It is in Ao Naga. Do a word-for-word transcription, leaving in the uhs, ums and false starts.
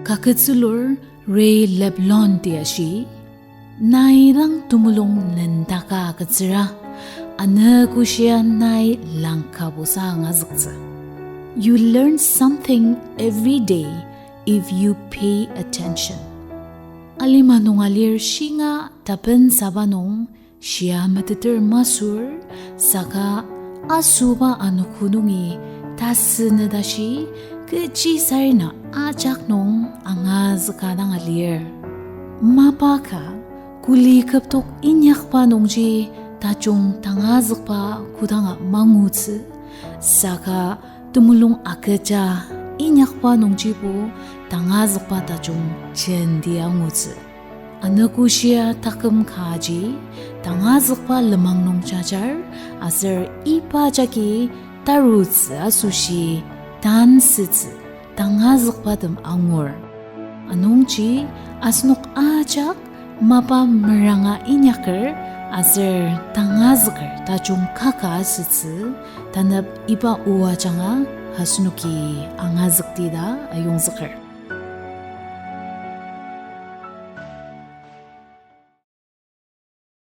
Kaketzülur Ray Leblond-i ashi, nai dang temulung lendaka agütsüra, anogoshia nai langkabosa angazüktsü. You learn something every day if you pay attention. Alima nung alir shinga tapensaba nung shia meteter masür, saka asoba anogo nungi tasü nü tashi kechi sarena ajak nung angazüka dang alir. Mapa ka kuli kübok inyakba nungji tajung tangazükba kodanga mangutsü, saka temulung agüja inyakba nungjibo tangazükba tajung jenti angutsü. Anogoshia taküm kaji tangazükba lenmang nung jajar, aser iba jagi tarutsü asoshi tansütsü tangazükbatem angur. Anungji asenok ajak mapa meranga inyaker aser tangazüker tajung kaka asütsü, tanep iba o ajanga asenoki angazükti ta ayongzüker.